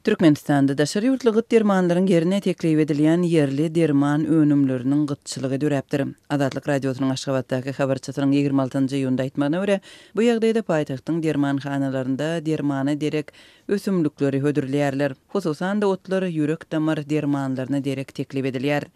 Türkmenistanda daşary ýurtly gyt dermanlaryň ýerine teklip edilýän ýerli derman önümleriniň gytçylygy döräpdir. Azatlyk Radiosynyň Aşgabatdaky habarçysynyň 26 nji iýunda aýtmagyna görä, bu ýagdaýda paýtagtyň dermanhanalarynda dermana derek ösümlikleri hödürleýärler. Hususan-da, otlar ýürek-damar dermanlaryna derek teklip edilýär.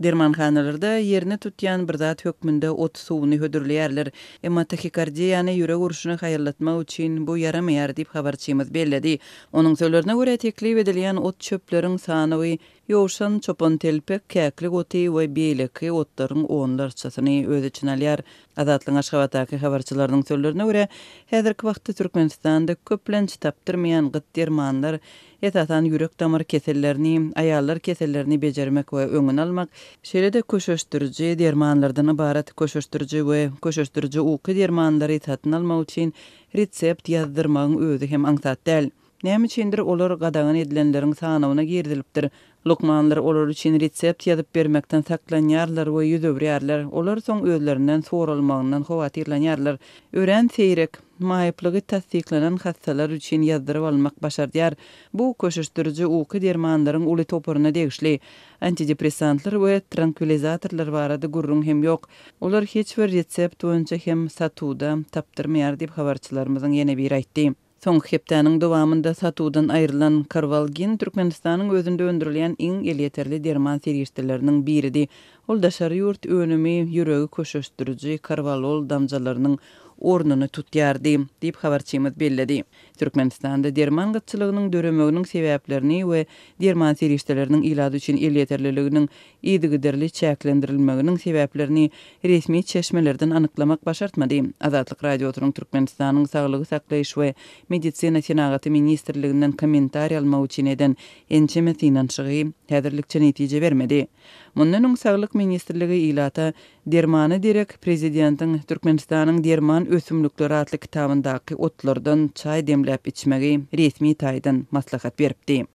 Dermanhanalarda ýerini tutýan bir zat hökmünde ot suwuny hödürleýärler. Emma tahikardiýany, ýürek urşuny haýallatmak üçin bu ýaramaýar diýip, habarçymyz belledi. Onuň sözlerine görä, teklip edilýän ot-çöpleriň sanawy ýowşan, çopantelpek, käklik oty we beýleki otlaryň onlarçasyny öz içine alýar. Azatlygyň Aşgabatdaky habarçylarynyň sözlerine görä, häzirki wagtda Türkmenistanda köplenç tapdyrmaýan gyt dermanlar, esasan ýürek-damar kesellerini, aýallar kesellerini bejermek we öňüni almak, şeýle-de köşeşdiriji dermanlardan ybarat köşeşdiriji we köşeşdiriji uky dermanlary satyn almak üçin resept ýazdyrmagyň özi hem aňsat däl. Näme üçindir olar gadagan edilenleriň sanawyna girizilipdir. Lukmanlar olar üçin resept ýazyp bermekden saklanýarlar we ýüz öwürýärler. Olar soň özlerinden soralmagyndan howatyrlanýarlar. Örän seýrek, maýyplygy tassyklanan hassalar üçin ýazdyryp almak başardýar. Bu köşeşdiriji uky dermanlaryň uly toparyna degişli. Antidepressantlar we trankwilizatorlar barada gürrüň hem ýok. Olar hiç bir resept boýunça hem satuwda tapdyrmaýar diýip, habarçylarymyzyň ýene biri aýtdy. Soňky hepdäniň dowamynda satuwdan aýrylan Karwalgin Türkmenistanyň özünde öndürilýän iň elýeterli derman serişdeleriniň biridi. Ol daşary ýurt önümi ýüregi köşeşdiriji Karwalol damjalarynyň ornuny tutýardy, diýip, habarçymyz belledi. Türkmenistanda derman gytçylygynyň döremeginiň sebäplerini we derman serişdeleriniň ilat üçin elýeterliliginiň yzygiderli çäklendirilmeginiň sebäplerini resmi çeşmelerden anyklamak başartmady. Azatlyk Radiosynyň Türkmenistanyň Saglygy saklaýyş we medisina senagaty ministrliginden kommentariý almak üçin eden ençeme synanyşygy häzirlikçe netije bermedi. Mundan öň Saglyk ministrligi ilata dermana derek prezidentiň Türkmenistanyň derman ösümlikleri atly kitabyndaky otlardan çaý demläp içmegi resmi taýdan maslahat beripdi.